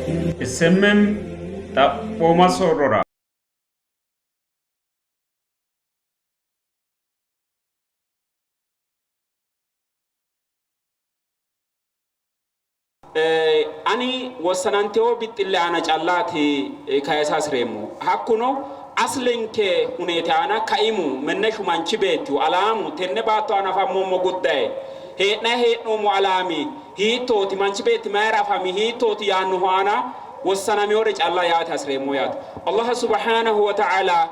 SMM xaphooma soorrora. Ani wossanantino bixxille aana callaati kayisa hasi'reemmo. Hakkuno aslenke huneeti aana kaimu menneshu manchi beettihu alaamu tenne baatto aana afammoommo guddaye hee'nayi hee'noommo alaami hiittooti, manchi beetti mayira afami, hiittooti yaannohu aana wossanaminore calla yaate hasi'reemmo yaate. Allah subhanahu wa ta'ala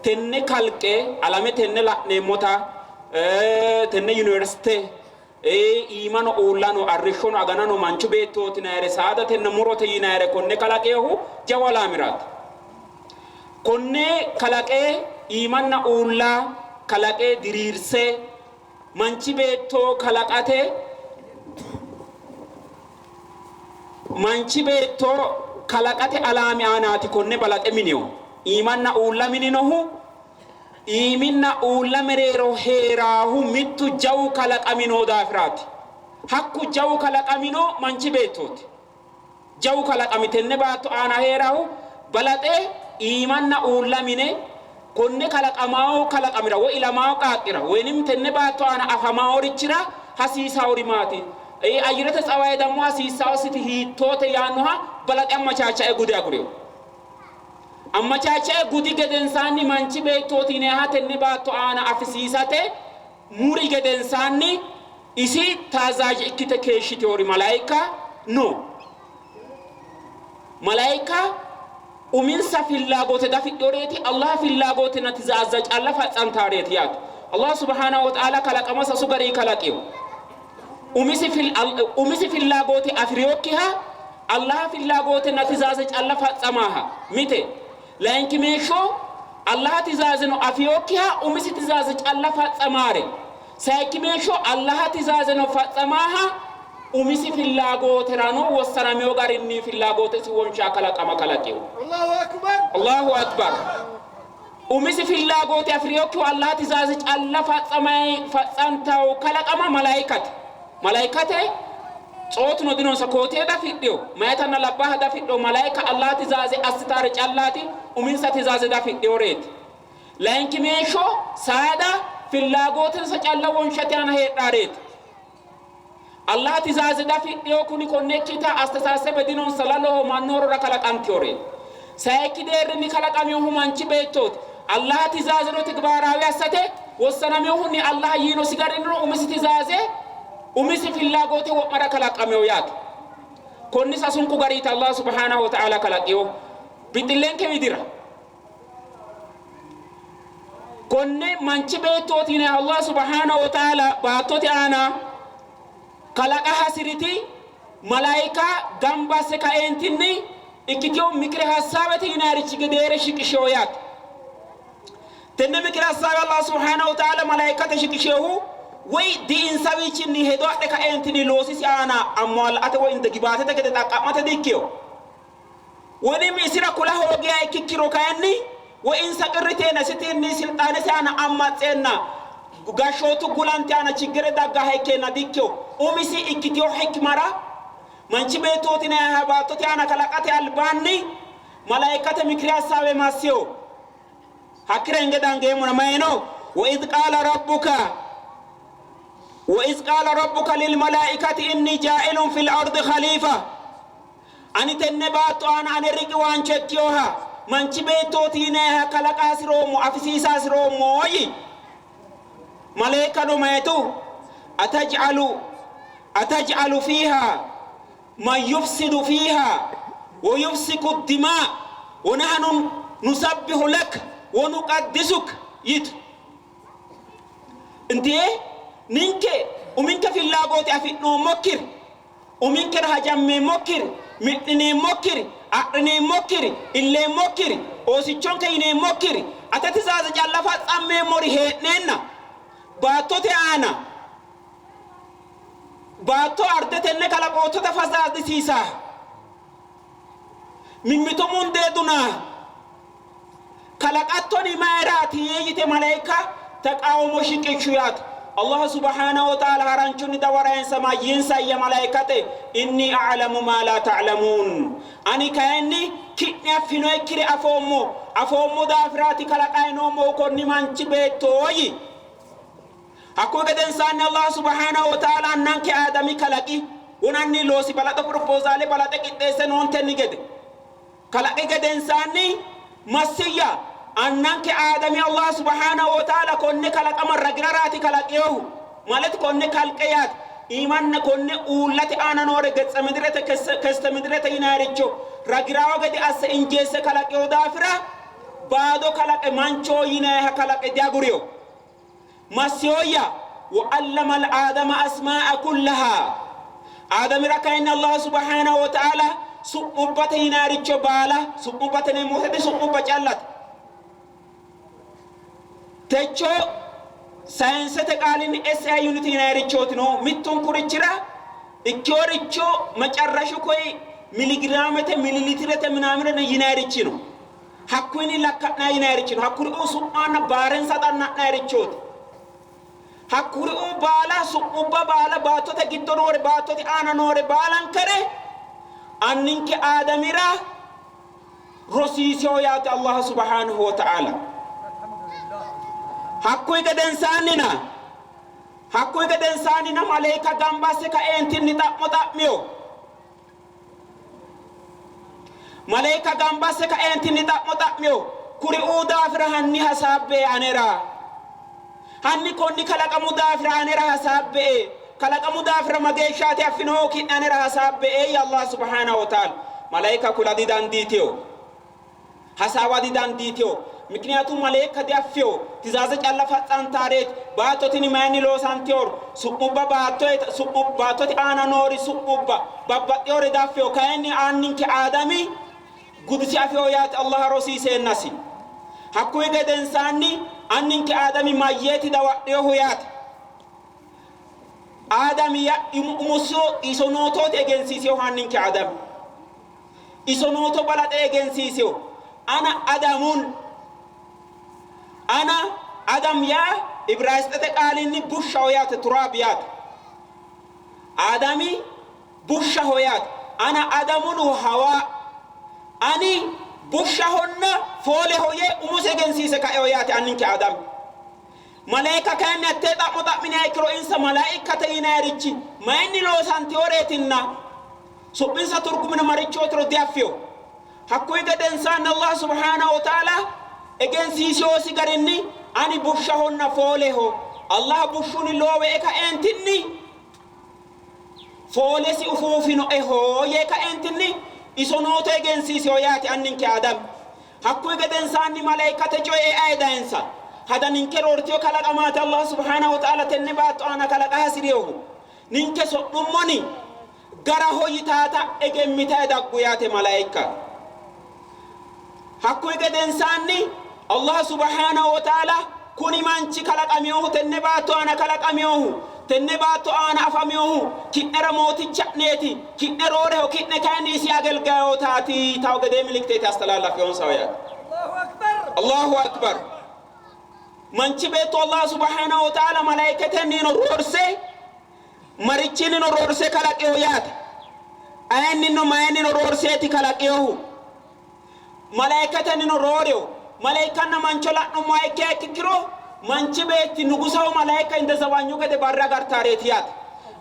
tenne kalqe alame tenne la'neemmota tenne yuniversite Ee, iimano uullano, arrishshono aganano, manchu beettooti yinayire, saadatenna murote yinayire konne kalaqinohu jawa laamiraati. Konne kalaqe iimanna uulla kalaqe diriirse manchi beetto kalaqate manchi beetto kalaqate alaami aanaati konne balaxe mininohu. Iimanna uulla mininohu Iiminna uulla mereero hee'raahu mittu jawu kalaqami noo daafiraati. Hakku jawu kalaqamino manchi beettooti. Jawu kalaqami tenne baatto aana hee'raahu balaxe iimanna uulla mine konne kalaqamawo kalaqamira woy ilamawo qaaqqira woynim tenne baatto aana afamaorichira hasiisaori maati? Ayyirete tsawaye dammo hasiissaositi hiittoote yaannoha balaxe ammachaacha'e gude agurino. Ammachaacha'e gudi gedensaanni manchi beettooti yinanniha tenne baatto aana afisiisate muri gedensaanni isi taazaazhe ikkite keeshshitinori malaayikka no. Malaayikka uminsa fillaagote dafidhinoreeti, Allaha fillaagootenna tizaazza calla fatsantaareeti yaate. Allah subhaanahu wa ta'aala kalaqama sasu garii kalaqino. Umisi fillaagote afi'rinokkiha Allaha fillaagotenna tizaaze calla fatsamaaha mite. Layinkimeeshsho Allaha tizaazeno afinokkiha umisi tizaaze calla fatsamaare. Sayikkimeeshsho Allaha tizaazeno fatsamaaha umisi fillaagoterano wossanamino garinni fillaagotesi wonsha kalaqama kalaqino. Allahu Akbar. Allahu Akbar. Umisi fillaagote afi'rinokkihu Allaha tizaaze calla fatsamay fatsantawo kalaqama malaayikate. Malaayikate cootuno dinonsa, koo-tee dafidhino, meyatanna labbaaha dafidhino. Malaayika Allaha tizaaze assitaare callaati, uminsa tizaaze dafidhinoreeti. Layinkimeeshsho saada fillaagootensa calla wonshate aana heedhaareeti. Allaha tizaaze dafidhino, kuni konne ikkita astesaasebe dinonsa, laloho mannu horora kalaqantinoreeti. Sayikki deerrinni kalaqaminohu manchi beettooti. Allaha tizaazeno tegibaaraawe assate wossanaminohunni Allaha yiinosi garinnino umisi tizaaze umisi fillaagoote wo'mara kalaqamino yaate. Konni sasunku gariiti Allah subhaanahu wa ta'aala kalaqino bixxillenke widira. Konne manchi beettooti yine Allah subhaanahu wa ta'aala baattote aana kalaqa hasi'riti malaayika gamba asse kaeentinni ikkitino mikire hassaawete yinannirichi gedeere shiqishino yaate. Tenne mikire hassaawe Allah subhaanahu wa ta'aala malaayikate shiqishinohu woy diinsawiichinni hedo adhe kaeentinni loosisi aana ammoalate woy inde gibaatete gede xaqqa'mate di''ikkino. Wonim isira kula hoogiha ikkikkiro kayinni, woy insa qirriteenna isitinni silxaanesi aana ammaxxeenna gashshootu gulante aana chiggire daggaha ikkeenna dikkino. Umisi ikkitino hikmara manchi beettooti yinanniha baattote aana kalaqate albaanni malaaikkate mikiri assaawe massino. Hakkira hinge dangeemmona mayino? Wa iz qaala rabbuka wa iz qaala rabbuka lil malaaikati inni jaa'ilun fil ardi khaliifa. Ani tenne baatto aana ane riqiwaancho ikkinoha manchi beettooti yinanniha kalaqa hasi'roommo, afisiisa hasi'roommo yii. Maleekkano mayitu? Ataj'alu ataj'alu fiiha man yufsidu fiiha wa yufsiku dimaa wa nahnu nusabbihu lak wa nuqaddisuk yitu. Intee ninke uminke fillaagooti afi'noommokkiri Uminkera hajammeemmokkiri, mi'nineemmokkiri, adhineemmokkiri, illeemmokkiri, oosichonke yineemmokkiri, ate tizaaze calla fatsammeemmori hee'neenna baattote aana baatto arde tenne kalaqoottota fasaadisiisaa, mimmito mundee dunaa kalaqattoni mayiraati yite malayika taqaawumo shiqishshu yaate. Allah subhaanahu wa ta'ala haranchunni dawarayensa mayyiinsayya malaikate inni a'lamu ma la ta'lamuun ani kayinni ki'ne affinoyikkire afoommo afoommo daafiraati kalaqayi noommohu konni manchi beetto yii. Hakkuyi gedensaanni Allah subhaanahu wa ta'ala annanke Aadami kalaqi. Wonanni loosi balaxo piropoozaale balaxe qixxeesse noontenni gede kalaqi gedensaanni massiyya annanke Aadami Allah subhaanahu wa ta'ala konne kalaqama ragiraraati kalaqinohu ማለት konne kalqe yaate iimanna konne uullate aana noore getsa midirete keste midirete yinayiricho ragirawo gede asse injeesse kalaqino daafira baado kalaqe mancho yinayiha kalaqe diagurino. Massiyoyya wa allama al-aadama asmaa'a kullaha Aadamira kayinni Allah subhaanahu wa ta'ala su'mubbate yinayiricho baala su'mubbate yineemmo woyte su'mubba callate. Techo sayinsete qaalinni SI unit yinayirichooti no mittunkurichira ikkeworicho macarrashu koyi miligiraamete mililitirete minaamine yinayirichi no. Hakkuyinni lakka'nayi yinayirichi no. Hakkuriuu su'manna baarensa xanna'nayirichooti. Hakkuriuu baala su'mubba baala baattote giddo noore baattote aana noore baalankare anninke Aadamira rosiisewo yaate Allah subhanahu wa ta'ala. Hakkuyi gedensaannina hakkuyi gedensaannina maleeka gamba asse kaeentinni xa'mo xa'miyo. Maleeka gamba asse kaeentinni xa'mo xa'miyo. Kuriuu daafira hanni hasaabbe anera. Hanni konni kalaqamu daafira anera hasaabbe. Kalaqamu daafira mageeshshaati affinohu ki'ne anera hasaabbe yii Allah subhaanahu wa ta'ala. Maleeka kula didandiitino. Hasaawa didandiitino. Mikiniyaatu maleekka diaffino. Tizaaze calla fatsantaareeti. Baatto tini mayinni loosantinoro, su'mubba baattoyeta, su'mu, baattote aana noori su'mubba babbaxxinore diaffino. Kayinni anninke Aadami gudise afino yaate Allah rosiiseennasi. Hakkuyi gedensaanni anninke Aadami mayyeeti dawadhinohu yaate. Aadami ya umuso isonootooti egensiisinohu anninke Aadami. Isonooto balaxe egensiisino. Ana Adamun Ana Adam yaa Ibraayisxete qaalinni bushshaho yaate, turaab yaate. Aadami bushshaho yaate. Ana Adamun wa Hawa Ani bushshahonna fooleho yee umosi egensiise kaino yaate anninke Aadami. Maleeka kayinni hattee xa'mo xa'miniha ikkiro insa malaa'ikkate yinayirichi mayinni loosantinoreetinna su'minsa turgumino marichootiro diaffino. Hakkuyi gedensaanni Allah subhaanahu wa ta'aala egensiisinosi garinni ani bushshahonna fooleho. Allah bushshuni loowe''e kaeentinni foolesi ufuufinoeho yee kaeentinni isonooto egensiisino yaate anninke Aadami. Hakkuyi gedensaanni malaikate coyi eae dayinsa. Hada ninke roortino kalaqamaati Allah subhaanahu wa ta'aala tenne baatto aana kalaqa hasi'rinohu. Ninke so'nummoni? Garaho yitaata egemmitayi daggu yaate malaikka. Hakkuyi gedensaanni Allah subhaanahu wa ta'aala kuni manchi kalaqaminohu tenne baatto aana kalaqaminohu tenne baatto aana afaminohu ki'nera mooticha'neeti, ki'ne rooreho, ki'ne kayinni isi agelgayootaati yitawo gedee milikiteeti astalaallafiyonsaho yaate. Allahu akbar. Manchi beetto Allah subhaanahu wa ta'aala malaiketennino roorse Marichinnino roorse kalaqino yaate? Ayenninnino mayinnino roorseeti kalaqinohu? Malaikatennino roorino. Malaikanna mancho la'nummoha ikkiha ikkiro, manchi beetti nugusaho malaika inda zawanyu gede barre agartaareeti yaate.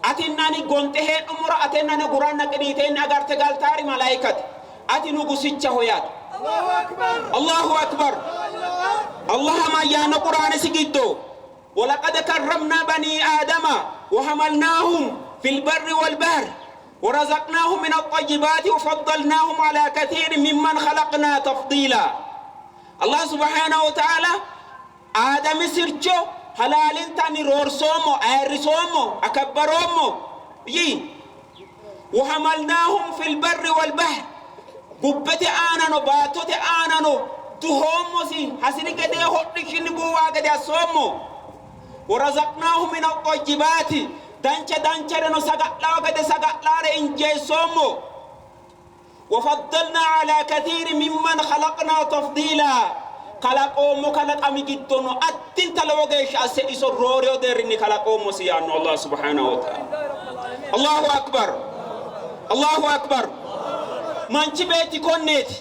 Atinna ani gonxe hee'nummoro atenna ane guranna qiniiteenni agarte galtaari malaikate. Ati nugusichaho yaate. Allahu Akbar! Allah mayyaanno Quraanesi giddo? Wolaqad karramnaa banii aadama wohamalnaahum fil barri wal bahr worazaqnaahum mina xayyibaati wofaddalnaahum alaa kathiirin mimman khalaqnaa tafdiilaa. Allah subhaanahu wa ta'aala Aadami sircho halaalintanni roorsoommo, ayirrisoommo, akabbaroommo yii. Wohamalnaahum fil barri wal bahr bubbete aanano baattote aanano duhoommosi, hasi'ri gedee hodhishshinni buuwaa gede assoommo. Worazaqnaahu mina xayyibaati dancha danchareno saga'lawo gede saga'laare injeessoommo. Wofaddalnaa alaa kathiiri mimman khalaqnaa tafdiilaa Kalaqoommo kalaqami giddono addinta lowo geeshsha asse iso rooreyo deerrinni kalaqoommosi yaanno Allah subhanahu wa ta'ala. Allahu akbar. Allahu akbar. Manchi beetti konneeti.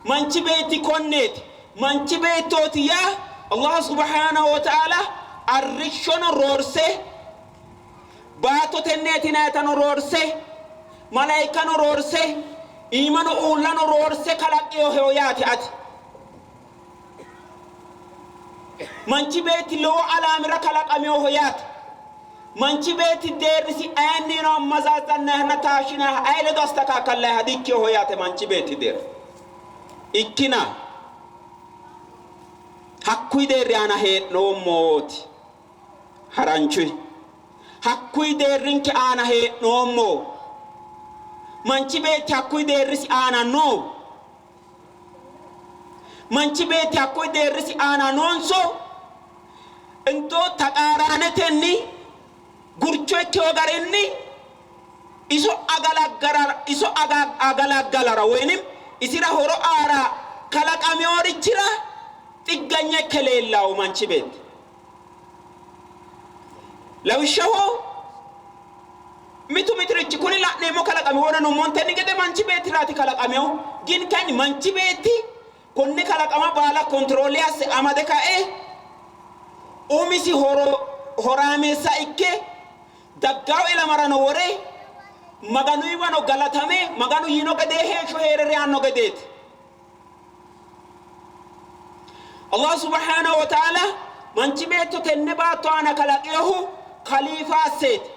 Manchi beetti konneeti. Manchi beettooti yaa Allah subhanahu wa ta'ala arrishshono roorse baatto tenneeti yinayitano roorse malaikano roorse iimano uullano roorse kalaqinoheho yaate ati. Manchi beetti lowo alaamira kalaqaminoho yaate. Manchi beetti deerrisi ayinnino ammazaazannayihanna taashshinayiha ayi ledo astakaakkallayiha dikkinoho yaate manchi beetti deerri. Ikkina hakkuyi deerri aana hee'noommooti haranchuyi. Hakkuyi deerrinke aana hee'noommo. Manchi beetti hakkuyi deerrisi aana no. Manchi beetti hakkuyi deerrisi aana noonso indoo taqaaraanetenni gurcho ikkino garinni iso agalaggara iso agalaggalara woyinim isira horo aara kalaqaminorichira xigganya ikke leellawo manchi beetti. Lawishshaho mitu mitirichi kuni la'neemmo kalaqami wona nummontenni gede manchi beettiraati kalaqaminohu. Gin kayinni manchi beetti konne kalaqama baala kontiroole asse amade kae umisi horo horaameessa ikke daggawo ilamarano wore Maganuyiwano galatame Maganu yiino gedee heeshsho hee're reyaanno gedeeti. Allah subhanahu wa ta'ala manchi beetto tenne baatto aana kalaqinohu khaliifa asseeti.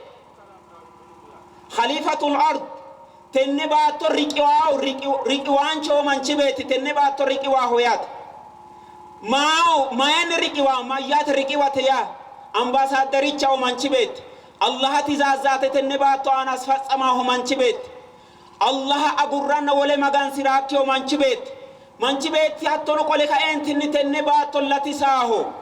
Khaliifatul ard tenne baatto riqiwaahu riqiwaanchoho manchi beetti tenne baatto riqiwaaho yaate. Maaho mayinni riqiwaaho mayyaate riqiwate yaa ambaasaadderichaho manchi beetti. Allaha tizaazaate tenne baatto aana asfatsamaho manchi beetti. Allaha agurranna wole magansi'raakkiho manchi beetti. Manchi beetti hattono qole kaeentinni tenne baatto latisaaho.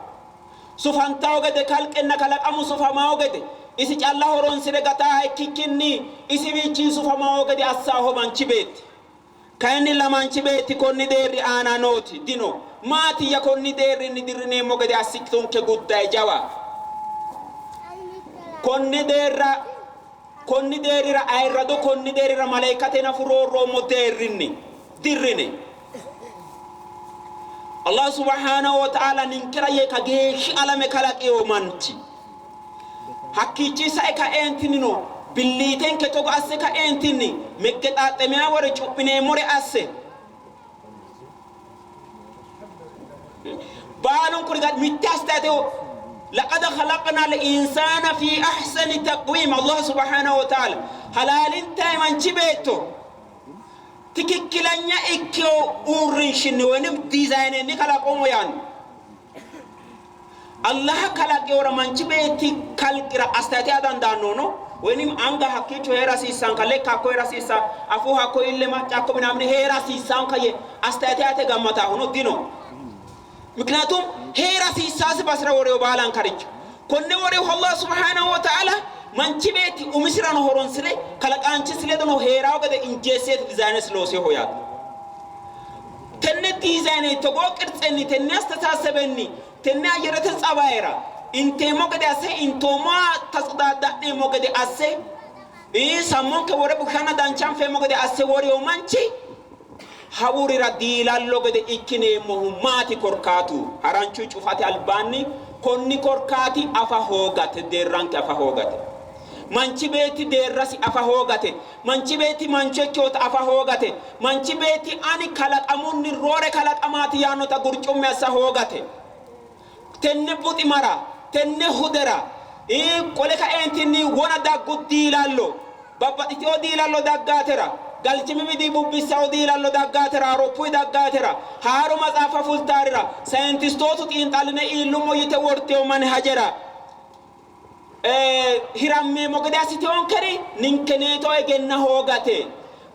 Sufantawo gede kalqenna kalaqamu sufamawo gede isi calla horonsi're gataaha ikkikkinni isiwiichinni sufamawo gede assaaho manchi beetti. Kayinnilla manchi beetti konni deerri aana nooti dino. Maatiyya konni deerrinni dirrineemmo gede assitunke guddaye jawa. Konne deerra konni deerrira ayirrado konni deerrira malaikate nafu roorroommo deerrinni dirrine. Allah subhanahu wa ta'ala ninkera yee kageeshshi alame kalaqino manchi hakkiichi sae kaeentinnino billiitenke togo asse kaeentinni meggexaaxemiya wore cu'mineemmore asse baalunkuri mitte asteete laqad khalaqna al-insana fi ahsani taqwim Allah subhanahu wa ta'ala halaalintayi manchi beetto tikikkilanya ikkeo uurrinshinni woynim diizaynenni kalaqoomo yaanno. Allah kalaqeora manchi beetti kalqira astayte dandaanno woynim anga hakkiicho heera hasiissanka lekka hakko heera hasiissa afuu hakko ille macca hakko minamni heera hasiissanka ye astayte ate gammataahuno dino. ምክንያቱም heera hasiissaasi basira woreyo baalankaricho konne woreyo Allah subhanahu wa ta'ala manchi beetti umisirano horonsire kalaqaanchisi ledono heerawo gede injeesseeti dizayines looseho yaate. Tenne diizayine togoo qirtsenni tenne astasasebenni tenne ayyerete tsabayera inteemmo gede asse intoommoha tasadaada'neemmo gede asse sammonke wore bushana danchanfeemmo gede asse woreyo manchi hawurira diilallo gede ikkineemmohu maati korkaatu haranchu cufate albaanni konni korkaati afa hoogate deerranke afa hoogate. Manchi beetti deerrasi afa hoogate manchi beetti mancho ikkeota afa hoogate manchi beetti ani kalaqamunni roore kalaqamaati yaannota gurcumme assa hoogate. Tenne buximara tenne hudera qole kaeentinni wona daggu diilallo babbaxxitino diilallo daggaatera galchimi widi bubbissao diilallo daggaatera awuroppuyi daggaatera haaro maxaafa fultaarira sayintistootu xiinxalline iillummo yite worteyo manhajera hirammeemmo gede assiteyonkeri ninkeneeto egenna hoogate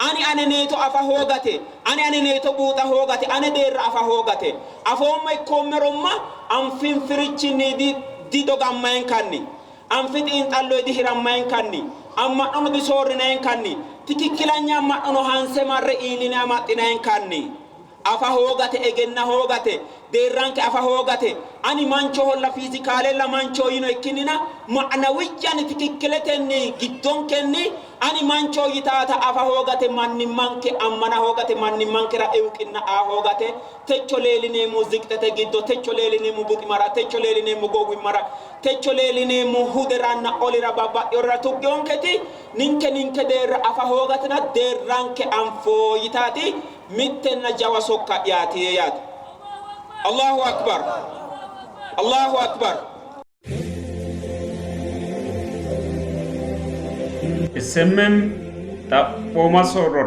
ani aneneeto afa hoogate ani aneneeto buuxa hoogate ane deerra afa hoogate afoommo ikkoommeromma anfinfirichinni didogammayinkanni anfi xiinxalloy dihirammayinkanni amma'nono disoorrinayinkanni tikikkilanya amma'nono hanse marre iilline amaxxinayinkanni. Afa hoogate, egenna hoogate, deerranke afa hoogate, ani manchoholla fiizikaalella manchoho yino ikkinnina ma'nawiyyan tikikkiletenni giddonkenni ani manchoho yitaata afa hoogate mannimmanke ammana hoogate mannimmankera ewuqinna aa hoogate techo leelineemmo ziqxete giddo techo leelineemmo buximara techo leelineemmo gowwimmara techo leelineemmo huderanna olira babbaxxiyorira tuggionketi ninke ninke deerra afa hoogatena deerranke anfo yitaati mittenna jawa sokka'yaati yaate. Allahu Akbar. Allahu Akbar. SMM xaphooma soorrora.